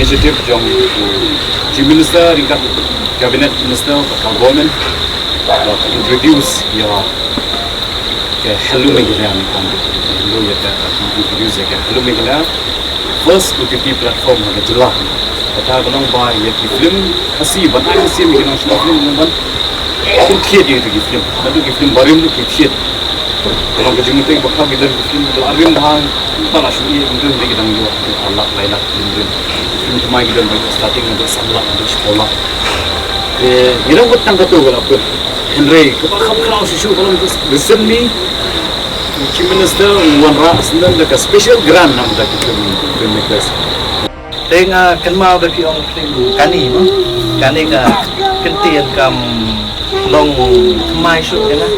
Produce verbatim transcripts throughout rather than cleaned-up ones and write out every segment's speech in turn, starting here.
Initiative jong u Chief Minister ryngkat Cabinet Minister bad ka government ba ka introduce ïa ka Hello Meghalaya ni kan. Hello ïa ka, introduce ïa ka Hello Meghalaya, first O T T platform ha ka jylla. Kata ka long ba ïa ki film Khasi ban ai mynsiem ïa ki nongshna film ban pynkhie ïa ki film. Naduh ki film barim ruh ki thied. Ka long ka jingmyntoi ba kham ki don ki film ba la rim bha, ba la shu ïa ki film ba ki dang ïoh ki lak lai lak film rim. Film thymmai ki don ba starting naduh san lak naduh shiphew lak. Te ngi dang kut tang katto ka la kut. Hynrei kaba kham khraw shisha ka long recently u Chief Minister u wanrah syndon da ka special grant namar ki film, filmmakers. Te nga kynmaw da phi ong film kane mo. Kane ka kyntien kam long thymmai shuh ïa nga.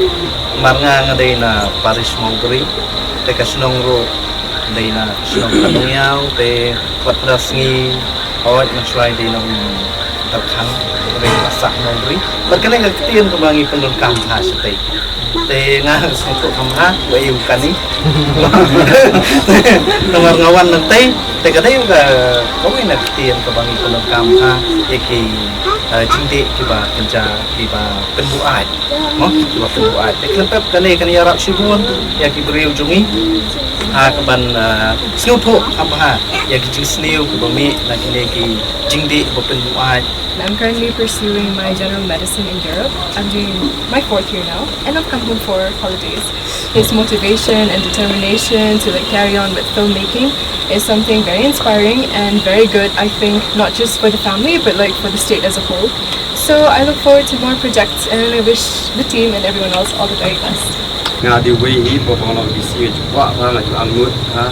Namar nga nga dei na parish Mawbri. Te ka shnong ruh dei na shnong Katnongïaw, te wat phra sngi hooid nga shuwa dei na u Darkhang, dei na sah Mawbri. Bad kane ka ktien kaba ngi pyndonkam bha shatei. Te nga sngewthuh kham bha, wa ïa u kane. Namar nga wan nangtei, te ka dei ka, kawei na ktien kaba ngi pyndonkam bha ïa ki, eh, jingdih kiba kynja, kiba pynbuaid. Mo, kiba pynbuaid. Te khlem pep kane kan ïarap shibun ïa ki briew jong ngi. Ha kaban, eh, sngewthuh kham bha ïa ki jingsniew kiba mih na kine ki jingdih ba pynbuaid. I'm currently pursuing my general medicine in Europe. I'm doing my fourth year now, and I've come home for holidays. His motivation and determination to, like, carry on with filmmaking is something very inspiring and very good, I think, not just for the family, but, like, for the state as a whole. So I look forward to more projects, and I wish the team and everyone else all the very best. Nga dei uwei hi ba nga long D C, nga ju kwah bha, nga ju angnud bha.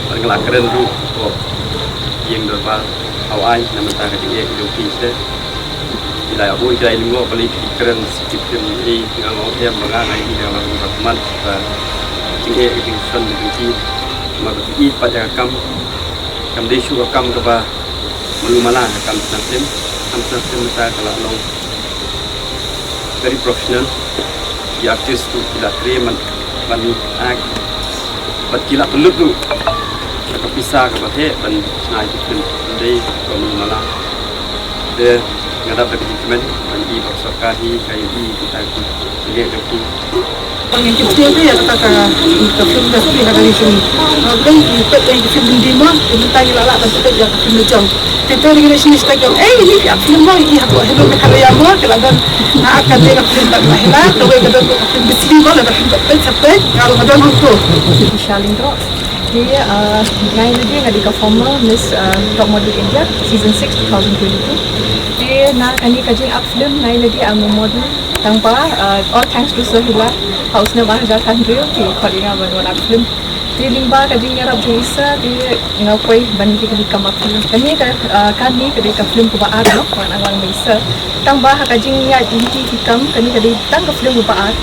Bad nga la kren ruh ko ïing dorbar. Hawai, na mynta ka jingeh ka jong phi seh. Ki la ïa buh ki la ïa lyngngoh balei phi kren sha ki film, eh, nga ong em ba nga nga ïohi, nga la ong ba khmat ba jingeh ka jingshon ka jong phi. Namar ba phi ïeit pat ïa ka kam. Kam dei shuh ka kam kaba malu mala, ka kam shna film. Kam shna film mynta ka la long very professional. Ki artist ruh ki la trei man ban act. Bad ki la pynlut ruh da ka pisa kaba heh ban shna ïa ki film. Ym dei kaba malu mala. Te nga dap da ka jingkmen ban ïohi ba ka sorkar hi ka ïohi kita ki jingeh jong ki. Ba ngin kyntiew ïa kata ka, ka film ka sdang ha ka ri jong ngi. Ba ngi peit ïa ka film Hindi mo, te mynta ngi la lah ban peit ïa ka film la jong. Te te ngi la shim stek jong, eh, ïa ka film mo, ïa ka Hello Meghalaya mo, te la don na ka te ka film ba la hila, te wei ka don ka film Bisli mo, la ka film ba peit sa peit, ka la don hangto. Shalin to. Te, uh, nga ïa lade nga dei ka former Miss, uh, Top Model India season six two thousand twenty-two. Te na kane ka jingap film nga ïa lade I'm a model. Tang ba, uh, all thanks to Sir Hila. Ha u snem ar hajar khathynriew te khot ïa nga ban wan ap film. Te lyngba ka jingïarap jong i Sir te nga poi ban ïa kane ka kam ap film. Kane ka, uh, kane ka dei ka film kaba ar noh ba nga wan bad i Sir. Tang ba ha ka jingïaid lynti ki kam kane ka dei tang ka film kaba ar.